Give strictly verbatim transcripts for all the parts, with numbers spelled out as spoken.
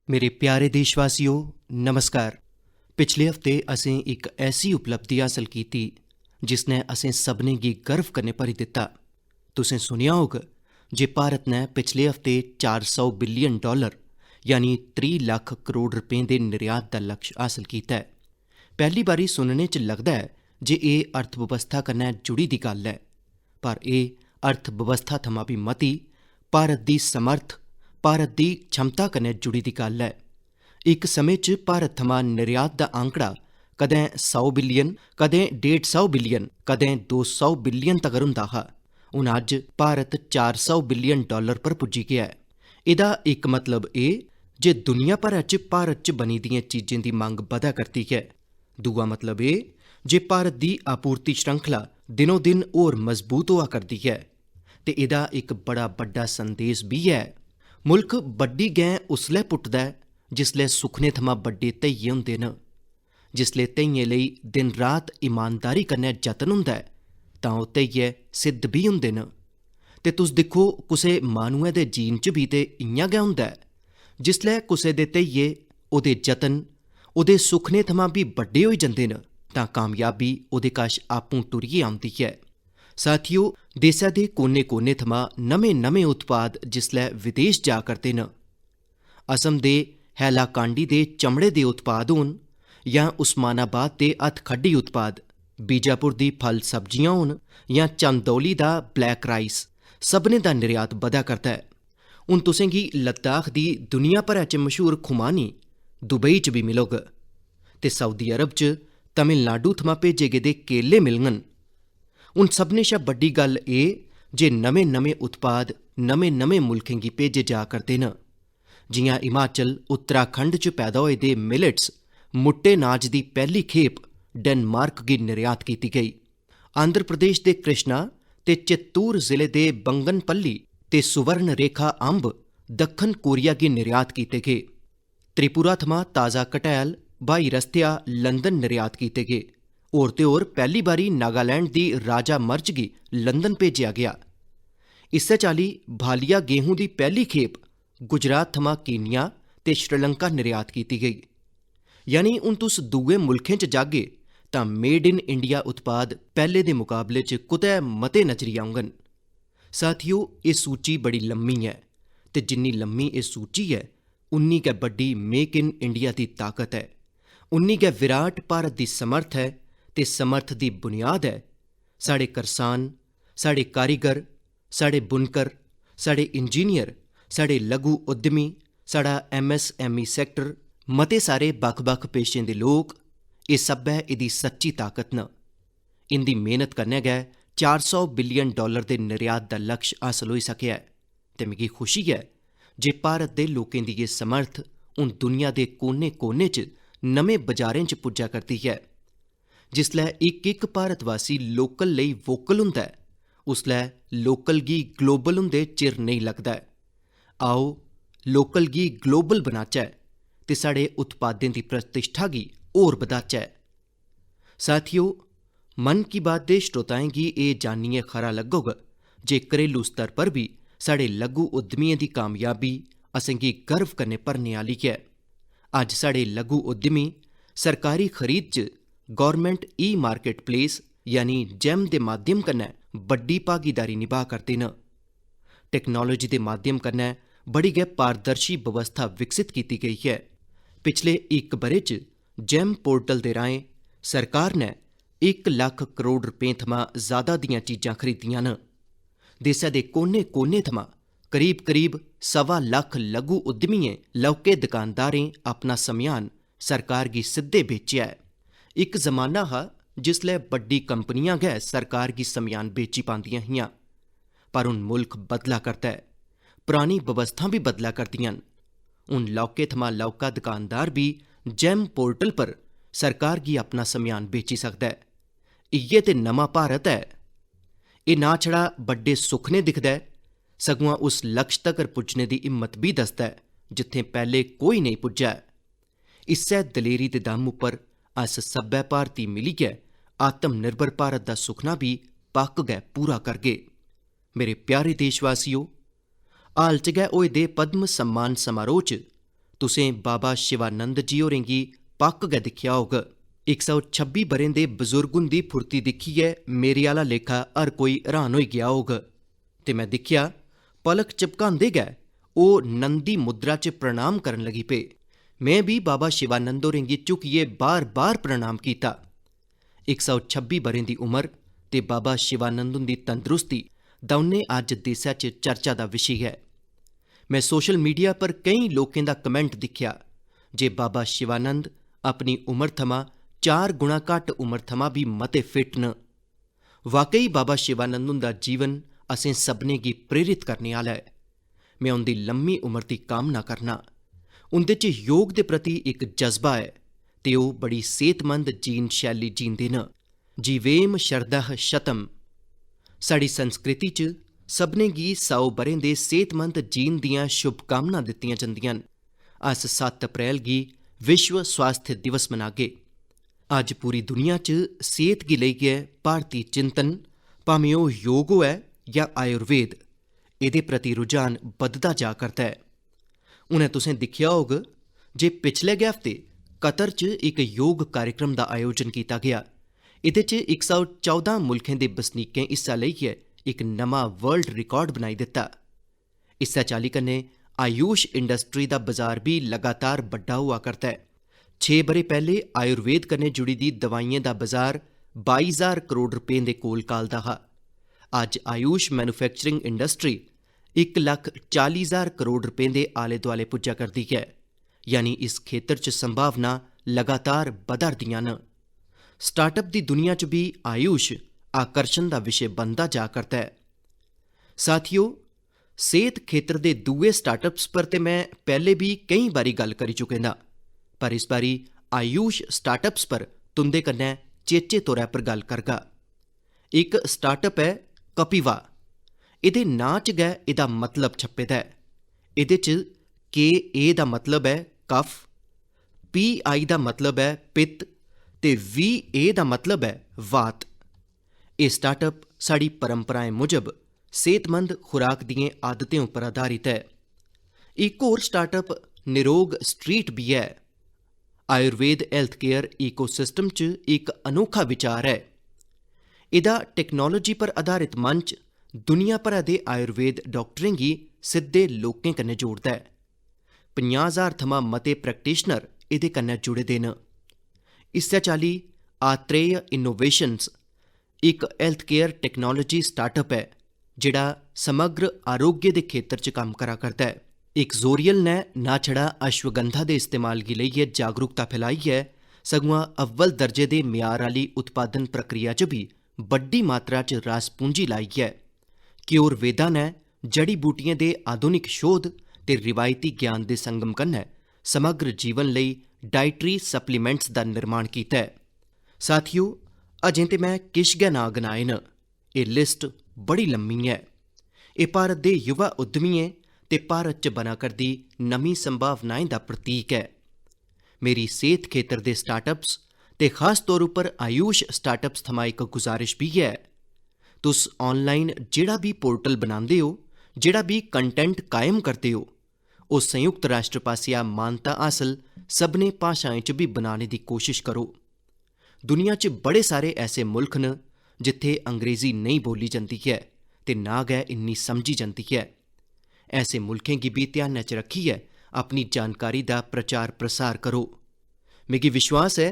मेरे प्यारे देशवासियो, नमस्कार। पिछले हफ्ते असें इक ऐसी उपलब्धि हासल कीती जिसने असें सभनें गी गर्व कन्नै भरी दित्ता। तुसें सुनेआ होग जे भारत ने पिछले हफ्ते चार सौ बिलियन डालर, यानी त्रीह् लक्ख करोड़ रपें दे निर्यात दा लक्ष्य हासल कीता ऐ। पैह्ली बारी सुनने च लगदा ऐ जे एह् अर्थव्यवस्था कन्नै जुड़ी दी गल्ल ऐ, पर एह् अर्थव्यवस्था थमां बी मती भारत दी समर्थ, भारत दी क्षमता कन्नै जुड़ी दी गल्ल ऐ। इक समें च भारत थमां निर्यात दा आंकड़ा कदें सौ बिलियन, कदें डेढ़ सौ बिलियन, कदें दो सौ बिलियन तगर होंदा हा। हून अज्ज भारत चार सौ बिलियन डालर पर पुज्जी गेआ ऐ। एह्दा इक मतलब एह् जे दुनिया भरै च भारत च बनी दियें चीजें दी मंग बधै करदी ऐ। दूआ मतलब एह् जे भारत दी आपूर्ति श्रृंखला दिनो-दिन होर मजबूत होआ करदी ऐ। ते एह्दा इक बड़ा बड्डा संदेश बी ऐ। मुल्ख बड्डी गैं उसलै पुट्टदा ऐ जिसलै सुखने थमां बड्डे धेइये होंदे न। जिसलै धेइयें लेई दिन-रात ईमानदारी कन्नै जतन होंदा ऐ, तां ओह् धेइये सिद्ध बी होंदे न। ते तुस दिक्खो, कुसै माह्नुऐ दे जीन च बी ते इ'यां गै होंदा ऐ। जिसलै कुसै दे धेइये, ओह्दे जतन, ओह्दे सुखने थमां बी बड्डे होई जंदे न, तां कामयाबी ओह्दे कश आपूं टुरियै औंदी ऐ। साथियो, देसै दे कोने-कोने थमां नमें-नमें उत्पाद जिसलै विदेश जा करदे न, असम दे हैलाकांडी दे चमड़े दे उत्पाद होन जां उस्मानाबाद दे हथखड्डी उत्पाद, बीजापुर दी फल सब्जियां होन जां चंदौली दा ब्लैक राइस, सभनें दा निर्यात बधा करदा ऐ। हून तुसें गी लद्दाख दी दुनिया भरै च मशहूर खुमानी दुबई च बी मिलग ते सऊदी अरब च तमिलनाडु थमां भेजे गेदे केले मिलङन। हून सभनें शा बड्डी गल्ल एह् जे नमें-नमें उत्पाद नमें-नमें मुल्खें गी भेजे जा करदे न। जि'यां हिमाचल, उत्तराखंड च पैदा होए दे मिलेट्स, मुट्टे नाज दी पैह्ली खेप डेनमार्क गी निर्यात कीती गेई। आंध्र प्रदेश दे कृष्णा ते चित्तूर जिले दे बंगनपल्ली ते सुवर्ण रेखा अंब दक्खन कोरिया गी निर्यात कीते गे। त्रिपुरा थमां ताजा कटैल ब्हाई रस्तेआ लंदन निर्यात कीते गे। होर ते होर पैह्ली बारी नागालैंड दी राजा मर्च गी लंदन भेजेआ गेआ। इस्सै चाल्ली भालिया गेहूं दी पैह्ली खेप गुजरात थमां कीनिया ते श्रीलंका निर्यात कीती गेई। यानी हून तुस दूए मुल्खें च जागे तां मेड इन इंडिया उत्पाद पैह्ले दे मुकाबले च कुतै मते नजरी औङन। साथियो, एह् सूची बड़ी लम्मी ऐ ते जिन्नी लम्मी एह् सूची ऐ, उन्नी गै बड्डी मेक इन इंडिया दी ताकत ऐ, उन्नी गै विराट भारत दी समर्थ ऐ ते समर्थ दी बुनियाद ऐ। साढ़े करसान, साढ़े कारीगर, साढ़े बुनकर, साढ़े इंजीनियर, साढ़े लघु उद्यमी, साढ़ा एमएसएमई सैक्टर, मते सारे बक्ख-बक्ख पेशें दे लोक, एह् सब्भै एह्दी सच्ची ताकत न। इं'दी मेह्नत कन्नै गै चार सौ बिलियन डालर दे निर्यात दा लक्ष्य हासल होई सकेआ ऐ ते मिगी खुशी ऐ जे भारत दे लोकें दी एह् समर्थ हून दुनिया दे कोने-कोने च नमें बजारें च पुज्जा करदी ऐ। जिसलै इक-इक भारतवासी लोकल लेई वोकल होंदा ऐ, उसलै लोकल गी ग्लोबल होंदे चिर नेईं लगदा ऐ। आओ, लोकल गी ग्लोबल बनाचै ते साढ़े उत्पादें दी प्रतिष्ठा गी होर बधाचै। साथियो, मन की बात दे श्रोताएं गी एह् जानियै खरा लग्गग जे घरेलू स्तर पर बी साढ़े लघु उद्यमियें दी कामयाबी असेंगी गर्व कन्नै भरने आह्ली ऐ। अज्ज साढ़े लघु उद्यमी सरकारी खरीद च गौरमैंट ई मार्केट प्लेस यानी जैम दे माध्यम कन्नै बड्डी भागीदारी निभा करदे न। टैक्नोलाजी दे माध्यम कन्नै बड़ी गै पारदर्शी बवस्था विकसित कीती गेई ऐ। पिछले इक ब'रे च जैम पोर्टल दे राहें सरकार ने इक लक्ख करोड़ रपें थमां ज्यादा दियां चीजां खरीदियां न। देसै दे कोने-कोने थमां करीब-करीब सवा लक्ख लघु उद्यमियें, लौह्के दकानदारें अपना सम्यान सरकार गी सिद्धे बेचेआ ऐ। इक जमाना हा जिसलै बड्डी कंपनियां गै सरकार गी सम्यान बेची पांदियां हियां, पर हून मुल्ख बदला करदा ऐ, परानी बवस्थां बी बदला करदियां न। हून लौह्के थमां लौह्का दकानदार बी जैम पोर्टल पर सरकार गी अपना सम्यान बेची सकदा ऐ। इ'यै ते नमां भारत ऐ। एह् ना छड़ा बड्डे सुखने दिखदा ऐ, सगुआं उस लक्ष्य तगर पुज्जने दी हिम्मत बी दसदा ऐ जित्थें पैह्ले कोई नेईं पुज्जा ऐ। इस्सै दलेरी दे दम उप्पर अस सब्भै भारती मिलियै आत्मनिर्भर भारत दा सुखना बी पक्क गै पूरा करगे। मेरे प्यारे देशवासियो, हाल च गै होए दे पद्म सम्मान समारोह च तुसें बाबा शिवानंद जी होरें गी पक्क गै दिक्खेआ होग। इक सौ छब्बी ब'रें दे बजुर्ग हुंदी फुर्ती दिक्खियै मेरे आह्ला लेखा हर कोई हैरान होई गेआ होग। ते में दिक्खेआ, पलक झपकांदे गै ओह् नंदी मुद्रा च प्रणाम करन लगी पे। में बी बाबा शिवानंद होरें गी झुकियै बार-बार प्रणाम कीता। इक सौ छब्बी ब'रें दी उमर ते बाबा शिवानंद हुंदी तंदरुस्ती दौनें अज्ज देसै च चर्चा दा विशे ऐ। में सोशल मीडिया पर केईं लोकें दा कमेंट दिक्खेआ जे बाबा शिवानंद अपनी उमर थमां चार गुणा घट्ट उमर थमां बी मते फिट न। वाकई बाबा शिवानंद हुंदा जीवन असें सभनें गी प्रेरित करने आह्ला ऐ। में उं'दी लम्मी उमर दी कामना करना। उं'दे च योग दे प्रति इक जज्बा ऐ ते ओह् बड़ी सेह्तमंद जीन शैली जींदे न। जीवेम शरदः शतम। साढ़ी संस्कृति च सभनें गी सौ ब'रें दे सेह्तमंद जीन दियां शुभकामनां दित्तियां जंदियां न। अस सत्त अप्रैल गी विश्व स्वास्थ्य दिवस मनागे। अज्ज पूरी दुनिया च सेह्त गी लेइयै भारती चिंतन, भामें ओह् योग होऐ जां आयुर्वेद, एह्दे प्रति रुझान बधदा जा करदा ऐ। हुनै तुसें दिक्खेआ होग जे पिछले गै हफ्ते कतर च इक योग कार्यक्रम दा आयोजन कीता गेआ। एह्दे च इक सौ चौदां मुल्खें दे बसनीकें हिस्सा लेइयै इक नमां वर्ल्ड रिकार्ड बनाई दित्ता। इस्सै चाल्ली कन्नै आयुष इंडस्ट्री दा बजार बी लगातार बड्डा होआ करदा ऐ। छे ब'रे पैह्ले आयुर्वेद कन्नै जुड़ी दी दवाइयें दा बजार बाई ज्हार करोड़ रपें दे कोल कालदा हा। अज्ज आयुष मैन्युफैक्चरिंग इंडस्ट्री इक लक्ख चाली ज्हार करोड़ रपें दे आले-दुआले पुज्जा करदी ऐ, यानी इस खेतर च संभावना लगातार बधा'रदियां न। स्टार्टअप दी दुनिया च बी आयुष आकर्षण दा विशे बनदा जा करदा ऐ। साथियो, सेह्त खेतर दे दूए स्टार्टअप्स पर ते में पैह्ले बी केईं बारी गल्ल करी चुके दा, पर इस बारी आयुष स्टार्टअप्स पर तुं'दे कन्नै चेचे तौरा पर गल्ल करगा। इक स्टार्टअप ऐ कपिवा। एह्दे नांऽ च गै एह्दा मतलब छप्पे दा ऐ। एह्दे च के ए दा मतलब ऐ कफ, पी आई दा मतलब ऐ पित्त ते वी ए दा मतलब ऐ वात। एह् स्टार्टअप साढ़ी परंपराएं मुजब सेह्तमंद खुराक दियें आदतें उप्पर आधारित ऐ। इक होर स्टार्टअप निरोग स्ट्रीट बी ऐ। आयुर्वेद हेल्थ केयर इकोसिस्टम च इक अनोखा विचार ऐ। एह्दा टैक्नोलाजी पर आधारित मंच दुनिया भरै दे आयुर्वेद डाक्टरें गी सिद्धे लोकें कन्नै जोड़दा ऐ। पंजाह् ज्हार थमां मते प्रैक्टिशनर एह्दे कन्नै जुड़े दे न। इस्सै चाल्ली आत्रेय इनोवेशंस इक हेल्थ केयर टैक्नोलाजी स्टार्टअप ऐ, जेह्ड़ा समग्र आरोग्य दे खेतर च कम्म करा करदा ऐ। इक जोरियल ने ना छड़ा अश्वगंधा दे इस्तेमाल गी लेइयै जागरूकता फैलाई ऐ, सगुआं अव्वल दर्जे दे म्यार आह्ली उत्पादन प्रक्रिया च बी बड्डी मात्रा च रास पूंजी लाई ऐ। क्योर वेदा ने जड़ी बूटियें दे आधुनिक शोध ते रिवायती ज्ञान दे संगम कन्नै समग्र जीवन लेई डाइटरी सप्लीमेंट्स दा निर्माण कीता ऐ। साथियो, अजें ते में किश गै नांऽ गनाए न। एह् लिस्ट बड़ी लम्मी ऐ। एह् भारत दे युवा उद्यमियें ते भारत च बना करदी नमीं संभावनाएं दा प्रतीक ऐ। मेरी सेह्त खेतर दे स्टार्टअप्स ते खास तौर उप्पर आयुष स्टार्टअप्स थमां इक गुजारिश बी ऐ। तुस ऑनलाइन जेह्ड़ा बी पोर्टल बनांदे ओ, जेह्ड़ा बी कंटेंट कायम करदे ओ, ओह् संयुक्त राष्ट्र पासेआ मानता हासल सभनें भाशाएं च बी बनाने दी कोशश करो। दुनिया च बड़े सारे ऐसे मुल्ख न जित्थै अंग्रेजी नेईं बोली जंदी ऐ ते ना गै इन्नी समझी जंदी ऐ। ऐसे मुल्खें गी बी ध्यानै च रक्खियै अपनी जानकारी दा प्रचार प्रसार करो। मिगी विश्वास ऐ,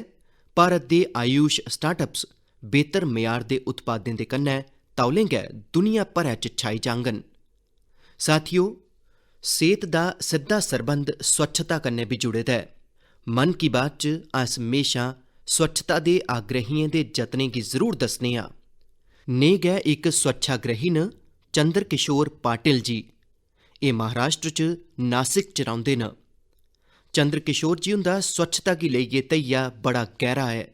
भारत दे आयुष स्टार्टअप्स बेहतर मेआर दे उत्पादें दे कन्नै तौले गै दुनिया भरै च छाई जाङन। साथियो, सेह्त दा सिद्धा सरबंध स्वच्छता कन्नै बी जुड़े दा ऐ। मन की बात च अस म्हेशां स्वच्छता दे आग्रहियें दे जतनें गी जरूर दस्सने आं। नेह् गै इक स्वच्छाग्रही न चंद्र किशोर पाटिल जी। एह् महाराष्ट्र च नासिक च रौंह्दे न। चंद्र किशोर जी हुंदा स्वच्छता गी लेइयै धैया बड़ा गैह्रा ऐ।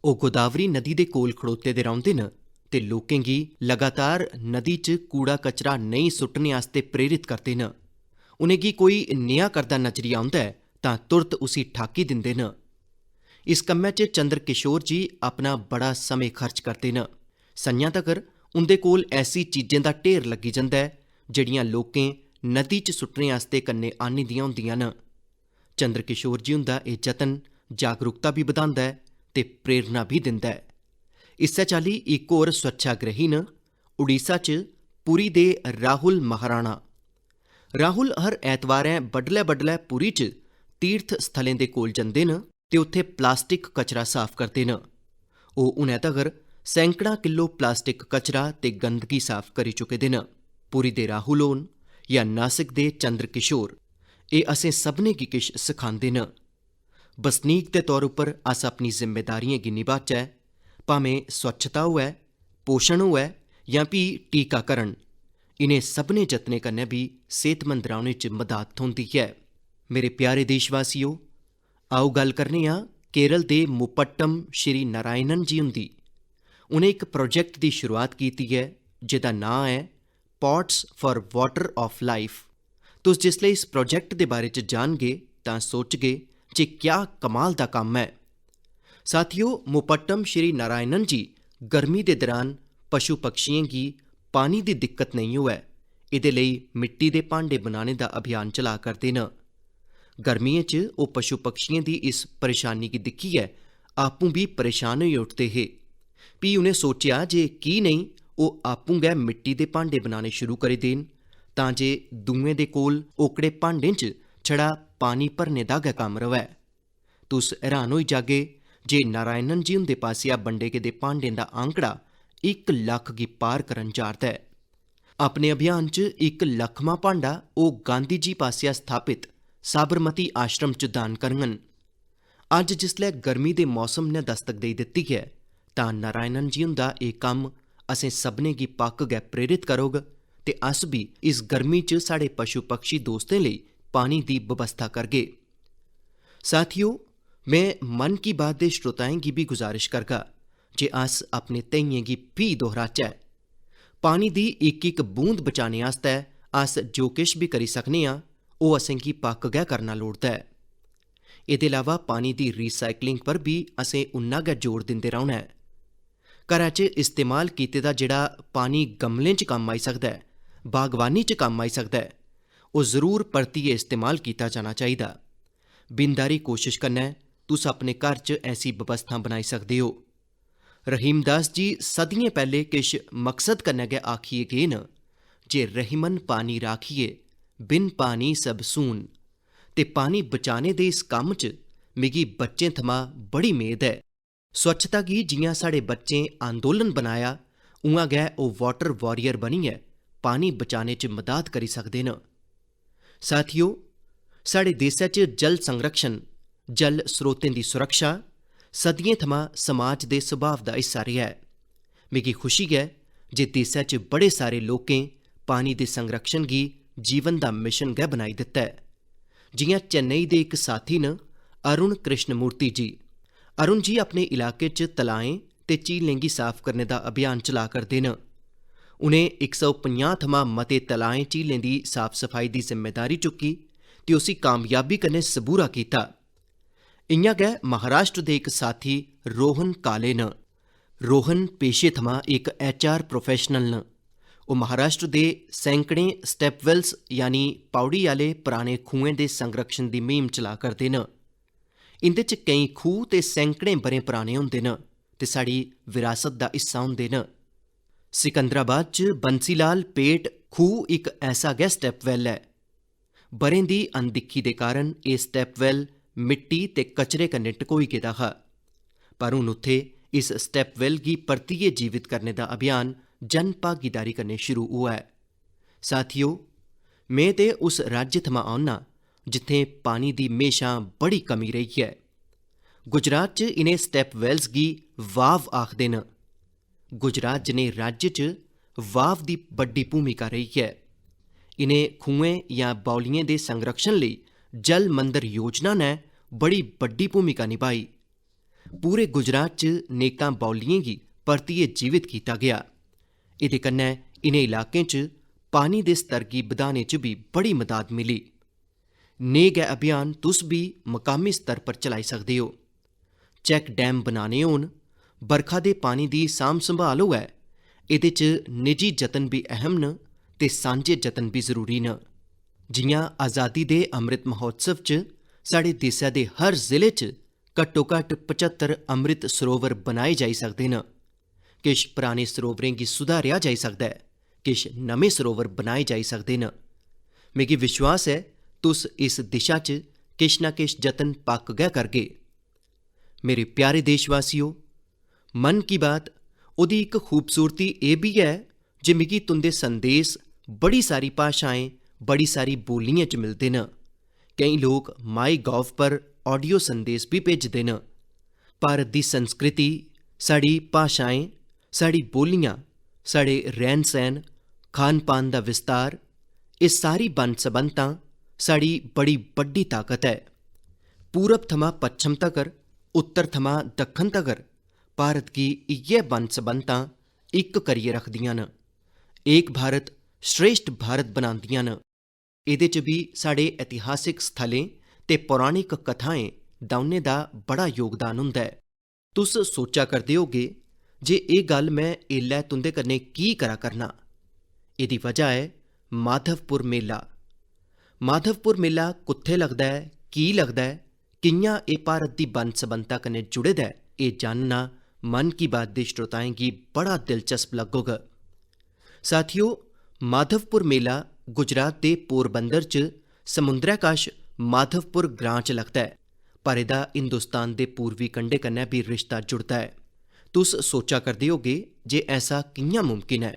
ओह् गोदावरी नदी दे कोल खड़ोते दे रौंह्दे न ते लोकें गी लगातार नदी च कूड़ा कचरा नेईं सुट्टने आस्तै प्रेरित करदे न। उ'नेंगी कोई नेहा करदा नजरी औंदा ऐ तां तुरत उसी ठाकी दिंदे न। इस कम्मै च चंद्र किशोर जी अपना बड़ा समें खर्च करदे न। संञा तगर उं'दे कोल ऐसी चीजें दा ढेर लग्गी जंदा ऐ जेह्ड़ियां लोकें नदी च सुट्टने आस्तै कन्नै आह्नी दियां होंदियां न। चंद्रकिशोर जी हुंदा एह् जतन जागरूकता बी बधांदा ऐ ते प्रेरणा बी दिंदा ऐ। इस्सै चाल्ली इक होर स्वच्छाग्रही न उड़ीसा च पुरी दे राहुल महाराणा। राहुल हर ऐतवारें बडलै-बडलै पुरी च तीर्थ स्थलें दे कोल जंदे न ते उत्थै प्लास्टिक कचरा साफ करदे न। ओह् हुनै तगर सैकड़ां किलो प्लास्टिक कचरा ते गंदगी साफ करी चुके दे न। पुरी दे राहुल होन जां नासिक दे चंद्रकिशोर, एह् असें सभनें गी किश सखांदे न। बसनीक दे तौर उप्पर अस अपनी जिम्मेदारियें गी निभाचै, भामें स्वच्छता होऐ, पोशण होऐ जां फ्ही टीकाकरण। इ'नें सभनें जतनें कन्नै बी सेह्तमंद रौह्ने च मदाद थ्होंदी ऐ। मेरे प्यारे देशवासियो, आओ गल्ल करने आं केरल दे मुपट्टम श्री नारायणन जी हुंदी। उ'नें इक प्रोजेक्ट दी शुरुआत कीती ऐ जेह्दा नांऽ ऐ Pots for Water of Life। तुस जिसलै इस प्रोजेक्ट दे बारे च जानगे तां सोचगे जे क्या कमाल दा कम्म ऐ। साथियो, मुपट्टम श्री नारायणन जी गर्मी दे दरान पशु पक्षियें गी पानी दी दिक्कत नेईं होऐ, एह्दे लेई मिट्टी दे भांडे बनाने दा अभियान चला करदे न। गर्मियें च ओह् पशु पक्षियें दी इस परेशानी गी दिक्खियै आपूं बी परेशान होई उठदे हे। फ्ही उ'नें सोचेआ जे की नेईं ओह् आपूं गै मिट्टी दे भांडे बनाने शुरू करी देन, तां जे दूएं दे कोल ओकड़े भांडें च छड़ा पानी भरने दा गै कम्म र'वै। तुस हैरान होई जागे जे नारायणन जी हुंदे पासेआ बंडे गेदे भांडें दा आंकड़ा इक लक्ख गी पार करन जा'रदा ऐ। अपने अभियान च इक लक्खमां भांडा ओह् गांधी जी पासेआ स्थापत साबरमती आश्रम च दान करङन। अज्ज जिसलै गर्मी दे मौसम ने दस्तक देई दित्ती ऐ, तां नारायणन जी हुंदा एह् कम्म असें सभनें गी पक्क गै प्रेरित करग ते अस बी इस गर्मी च साढ़े पशु-पक्षी दोस्तें लेई पानी दी बवस्था करगे। साथियो, में मन की बात दे श्रोताएं गी बी गुजारिश करगा जे अस अपने ध्येइयें गी फ्ही दोहराचै। पानी दी इक-इक बूंद बचाने आस्तै अस जो किश बी करी सकने आं, ओह् असेंगी पक्क गै करना लोड़दा ऐ। एह्दे इलावा पानी दी recycling पर बी असें उन्ना गै जोर दिंदे रौह्ना ऐ। घरै च इस्तेमाल कीते दा जेह्ड़ा पानी गमलें च कम्म आई सकदा ऐ, बागवानी च कम्म आई सकदा ऐ, ओह् जरूर परतियै इस्तेमाल कीता जाना चाहिदा। बिंदारी कोशश कन्नै तुस अपने घर च ऐसी बवस्थां बनाई सकदे ओ। रहीमदास जी सदियें पैह्ले किश मकसद कन्नै गै आखियै गे न जे "रहीमन पानी राखिए, बिन पानी सब सून।" ते पानी बचाने दे इस कम्म च मिगी बच्चें थमां बड़ी मेद ऐ। स्वच्छता गी जि'यां साढ़े बच्चें आंदोलन बनाया, उ'आं गै ओह् water warrior बनियै पानी बचाने च मदाद करी सकदे न। साथियो, साढ़े देसै च जल संरक्षण, जल स्रोतें दी सुरक्षा सदियें थमां समाज दे सुभाव दा हिस्सा रेहा ऐ। मिगी खुशी ऐ जे देसै च बड़े सारे लोकें पानी दे संरक्षण गी जीवन दा मिशन गै बनाई दित्ता ऐ। जि'यां चेन्नई दे इक साथी न अरुण कृष्णमूर्ति जी। अरुण जी अपने इलाके च तलाएं ते झीलें गी साफ करने दा अभियान चला करदे न। उ'नें इक सौ पंजाह् थमां मते तलाएं, झीलें दी साफ-सफाई दी जिम्मेदारी चुक्की ते उसी कामयाबी कन्नै सबूरा कीता। इ'यां गै महाराष्ट्र दे इक साथी रोहन काले न। रोहन पेशे थमां इक एचआर प्रोफेशनल न। ओह् महाराष्ट्र दे सैकड़ें step wells यानी पौड़ी आह्ले पराने खूहें दे संरक्षण दी म्हीम चला करदे न। इं'दे च केईं खूह् ते सैकड़ें ब'रें पराने होंदे न ते साढ़ी विरासत दा हिस्सा होंदे न। सिकंदराबाद च बंसीलाल पेट खूह् इक ऐसा गै step well ऐ। ब'रें दी अनदिक्खी दे कारण एह् step well मिट्टी ते कचरे कन्नै ढकोई गेदा हा, पर हून उत्थै इस step well गी परतियै जीवत करने दा अभियान जन भागीदारी कन्नै शुरू होआ ऐ। साथियो, में ते उस राज्य थमां औन्ना जित्थें पानी दी म्हेशां बड़ी कमी रेही ऐ। गुजरात च इ'नें step wells गी वाव आखदे न। गुजरात जनेह् राज्य च वाव दी बड्डी भूमिका रेही ऐ। इ'नें खूहें जां बौलियें दे संरक्षण लेई जल मंदर योजना ने बड़ी बड्डी भूमिका निभाई। पूरे गुजरात च नेकां बौलियें गी परतियै जीवत कीता गेआ। एह्दे कन्नै इ'नें इलाकें च पानी दे स्तर गी बधाने च बी बड़ी मदाद मिली। नेह् गै अभियान तुस बी मकामी स्तर पर चलाई सकदे ओ। चैक डैम बनाने होन, बरखा दे पानी दी सांभ संभाल होऐ, एह्दे च निजी जतन बी अहम न ते सांझे जतन बी जरूरी न। जि'यां आजादी दे अमृत महोत्सव च साढ़े देसै दे हर जिले च घट्टो-घट्ट पचत्तर अमृत सरोवर बनाए जाई सकदे न। किश पराने सरोवरें गी सुधारेआ जाई सकदा ऐ, किश नमें सरोवर बनाए जाई सकदे न। मिगी विश्वास ऐ, तुस इस दिशा च किश ना किश जतन पक्क गै करगे। मेरे प्यारे देशवासियो, मन की बात, ओह्दी इक खूबसूरती एह् बी ऐ जे मिगी तुं'दे संदेस बड़ी सारी भाशाएं, बड़ी सारी बोलियें च मिलदे न। केईं लोक MyGov पर audio संदेस बी भेजदे न। भारत दी संस्कृति, साढ़ी भाशाएं, साढ़ी बोलियां, साढ़े रैह्न-सैह्न, खान-पान दा विस्तार, एह् सारी बन्न-सबन्नतां साढ़ी बड़ी बड्डी ताकत ऐ। पूरब थमां पच्छम तगर, उत्तर थमां दक्खन तगर भारत गी इ'यै बन्न-सबन्नतां इक करियै रखदियां न। एक भारत, श्रेष्ठ भारत बनांदियां न। एह्दे च बी साढ़े ऐतिहासिक स्थलें ते पौराणिक कथाएं दौनें दा बड़ा योगदान होंदा ऐ। तुस सोचा करदे होगे जे एह् गल्ल में एल्लै तुं'दे कन्नै की करा करना। एह्दी वजह ऐ माधवपुर मेला। माधवपुर मेला कुत्थै लगदा ऐ, की लगदा ऐ, कि'यां एह् भारत दी बन्न-सबन्नता कन्नै जुड़े दा ऐ, एह् जानना मन की बात दे श्रोताएं गी बड़ा दिलचस्प लग्गोग। साथियो, माधवपुर मेला गुजरात दे पोरबंदर च समुंदरै कश माधवपुर ग्रां च लगदा ऐ, पर एह्दा हिंदुस्तान दे पूर्वी कंढे कन्नै बी रिश्ता जुड़दा ऐ। तुस सोचा करदे होगे जे ऐसा कि'यां मुमकिन ऐ,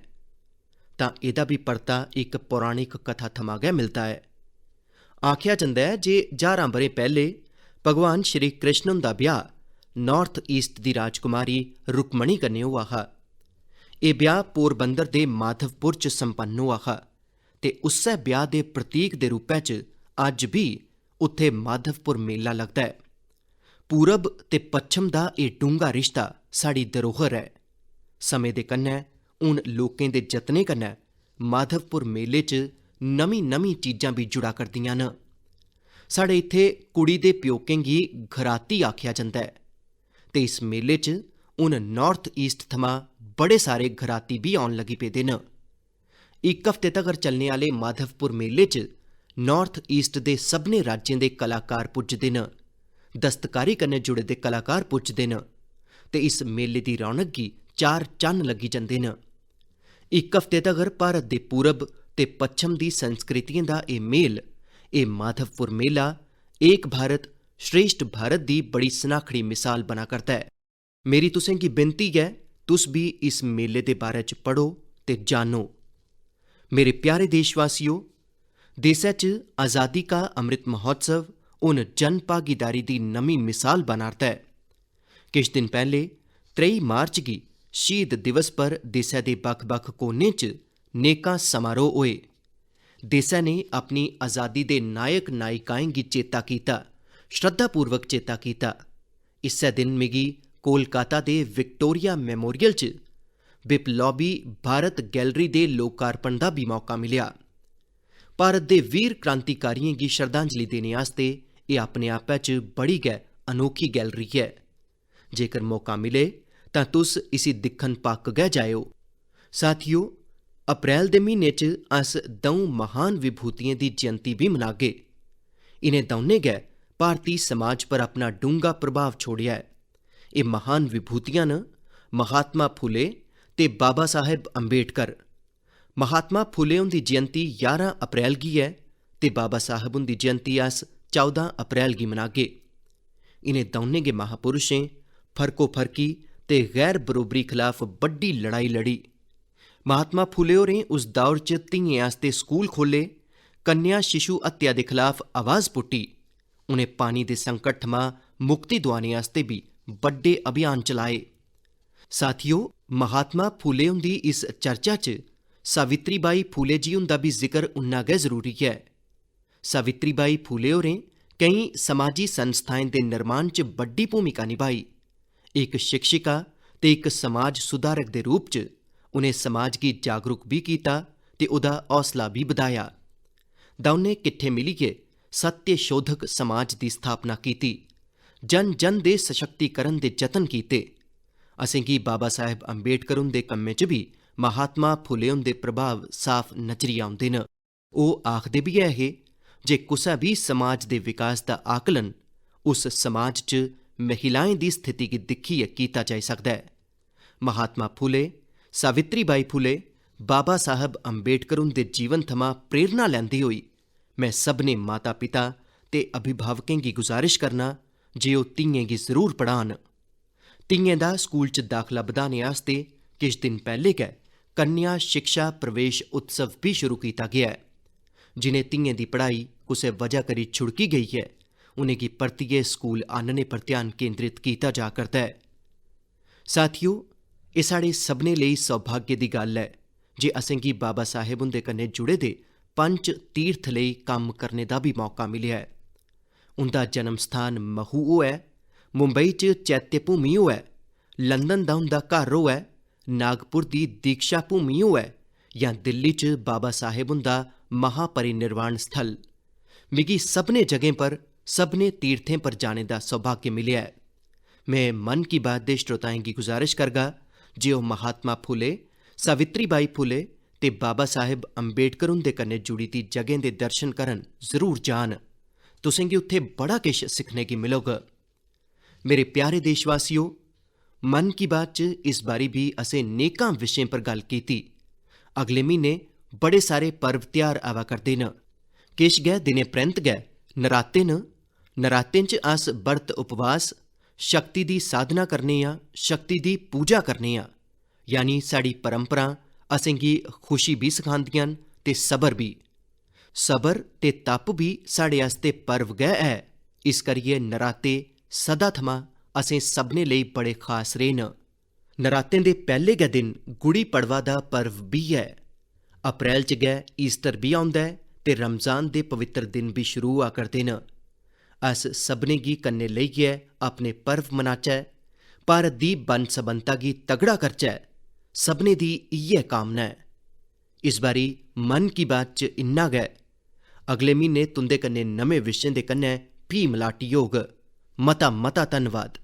तां एह्दा बी परता इक पौराणिक कथा थमां गै मिलदा ऐ। आखेआ जंदा ऐ जे ज्हारां ब'रें पैह्ले भगवान श्री कृष्ण हुंदा ब्याह् North East दी राजकुमारी रुक्मणी कन्नै होआ हा। एह् ब्याह् पोरबंदर दे माधवपुर च संपन्न होआ हा ते उस्सै ब्याह् दे प्रतीक दे रूपै च अज्ज बी उत्थै माधवपुर मेला लगदा ऐ। पूरब ते पच्छम दा एह् डूंह्गा रिश्ता साढ़ी धरोहर ऐ। समें दे कन्नै हून लोकें दे जतनें कन्नै माधवपुर मेले च नमीं-नमीं चीजां बी जुड़ा करदियां न। साढ़े इत्थै कुड़ी दे प्योकें गी घराती आखेआ जंदा ऐ ते इस मेले च हून North East थमां बड़े सारे घराती बी औन लगी पेदे न। इक हफ्ते तगर चलने आह्ले माधवपुर मेले च North East दे सभनें राज्यें दे कलाकार पुजदे न, दस्तकारी कन्नै जुड़े दे कलाकार पुजदे न ते इस मेले दी रौनक गी चार चन्न लग्गी जंदे न। इक हफ्ते तगर भारत दे पूरब ते पच्छम दी संस्कृतियें दा एह् मेल, एह् माधवपुर मेला, एक भारत श्रेष्ठ भारत दी बड़ी सनाखड़ी मिसाल बना करदा ऐ। मेरी तुसें गी विनती ऐ, तुस बी इस मेले दे बारे च पढ़ो ते जानो। मेरे प्यारे देशवासियो, देसै च आजादी का अमृत महोत्सव हून जन भागीदारी दी नमीं मिसाल बना'रदा ऐ। किश दिन पैह्ले, त्रेई मार्च गी शहीद दिवस पर देसै दे बक्ख-बक्ख कोनें च नेकां समारोह होए। देसै ने अपनी आजादी दे नायक नायिकाएं गी चेता कीता, श्रद्धापूर्वक चेता कीता। इस्सै दिन मिगी कोलकाता दे विक्टोरिया मेमोरियल च बिप्लॉबी भारत गैलरी दे लोकार्पण दा बी मौका मिलेआ। भारत दे वीर क्रांतिकारियें गी श्रद्धांजलि देने आस्तै एह् अपने आपै च बड़ी गै अनोखी गैलरी ऐ। जेकर मौका मिले तां तुस इसी दिक्खन पक्क गै जाएओ। साथियो, अप्रैल दे म्हीने च अस द'ऊं महान विभूतियें दी जयंती बी मनागे। इ'नें दौनें गै भारती समाज पर अपना डूंह्गा प्रभाव छोड़ेआ ऐ। एह् महान विभूतियां न महात्मा फुले ते बाबा साहेब अंबेडकर। महात्मा फुले हुंदी जयंती ञारां अप्रैल गी ऐ ते बाबा साहब हुंदी जयंती अस चौदां अप्रैल गी मनागे। इ'नें दौनें गै महापुरुशें फर्को-फर्की ते गैर बरोबरी खलाफ बड्डी लड़ाई लड़ी। महात्मा फुले होरें उस दौर च धियें आस्तै स्कूल खोह्ले, कन्या शिशु हत्या दे खलाफ आवाज पुट्टी। उ'नें पानी दे संकट थमां मुक्ति दुआने आस्तै बी बड्डे अभियान चलाए। साथियो, महात्मा फुले हुंदी इस चर्चा च सावित्रीबाई फुले जी हुंदा बी जिकर उन्ना गै जरूरी ऐ। सावित्रीबाई फुले होरें केईं समाजी संस्थाएं दे निर्माण च बड्डी भूमिका निभाई। इक शिक्षिका ते इक समाज सुधारक दे रूप च उ'नें समाज गी जागरूक बी कीता ते ओह्दा हौसला बी बधाया। दौनें किट्ठे मिलियै सत्य शोधक समाज दी स्थापना कीती, जन-जन दे सशक्तिकरण दे जतन कीते। असेंगी बाबा साहेब अंबेडकर हुंदे कम्मै च बी महात्मा फुले हुंदे प्रभाव साफ नजरी औंदे न। ओह् आखदे बी ऐ हे, जे कुसै बी समाज दे विकास दा आकलन उस समाज च महिलाएं दी स्थिति गी दिक्खियै कीता जाई सकदा ऐ। महात्मा फुले, सावित्रीबाई फुले, बाबा साहब अंबेडकर हुंदे जीवन थमां प्रेरणा लैंदे होई में सभनें माता-पिता ते अभिभावकें गी गुजारिश करना जे ओह् धियें गी जरूर पढ़ान। धियें दा स्कूल च दाखला बधाने आस्तै किश दिन पैह्ले गै कन्या शिक्षा प्रवेश उत्सव बी शुरू कीता गेआ ऐ। जिनें धियें दी पढ़ाई कुसै वजह करी छुड़की गेई ऐ, उनेंगी परतियै स्कूल आह्नने पर ध्यान केंद्रित कीता जा करदा ऐ। साथियो, एह् साढ़े सभनें लेई सौभाग्य दी गल्ल ऐ जे असेंगी बाबा साहेब हुंदे कन्नै जुड़े दे पंच तीर्थ लेई कम्म करने दा बी मौका मिलेआ ऐ। उंदा जन्म स्थान महू होऐ, मुंबई च चैत्य भूमि होऐ, लंदन दा उंदा घर होऐ, नागपुर दी दीक्षा भूमि होऐ जां दिल्ली च बाबा साहेब हुंदा महापरिनिर्वाण स्थल, मिगी सभनें जगहें पर, सभनें तीर्थें पर जाने दा सौभाग्य मिलेआ ऐ। में मन की बात दे श्रोताएं गी गुजारिश करगा जे ओह् महात्मा फुले, सावित्रीबाई फुले ते बाबा साहेब अंबेडकर हुंदे कन्नै जुड़ी दी जगहें दे दर्शन करन जरूर जान। तुसेंगी उत्थै बड़ा किश सिक्खने गी मिलग। मेरे प्यारे देशवासियो, मन की बात च इस बारी बी असें नेकां विशें पर गल्ल कीती। अगले म्हीने बड़े सारे पर्व ध्यार आवा करदे न। किश गै दिनें परैंत गै नराते न। नरातें च अस बर्त उपवास, शक्ति दी साधना करने आं, शक्ति दी पूजा करने आं। यानी साढ़ी परंपरां असेंगी खुशी बी सखांदियां न ते सबर बी। सबर ते तप बी साढ़े आस्तै पर्व गै ऐ। इस करियै नराते सदा थमां असें सभनें लेई बड़े खास रेह् न। नरातें दे पैह्ले गै दिन गुड़ी पड़वा दा पर्व बी ऐ। अप्रैल च गै ईस्टर बी औंदा ऐ ते रमजान दे पवित्र दिन बी शुरू होआ करदे न। अस सभनें गी कन्नै लेइयै अपने पर्व मनाचै, भारत दी बन्न-सबन्नता गी तगड़ा करचै, सभनें दी इ'यै कामना ऐ। इस बारी मन की बात च इन्ना गै। अगले म्हीने तुं'दे कन्नै नमें विशें दे कन्नै फ्ही मलाटी होग। मता मता धन्नवाद।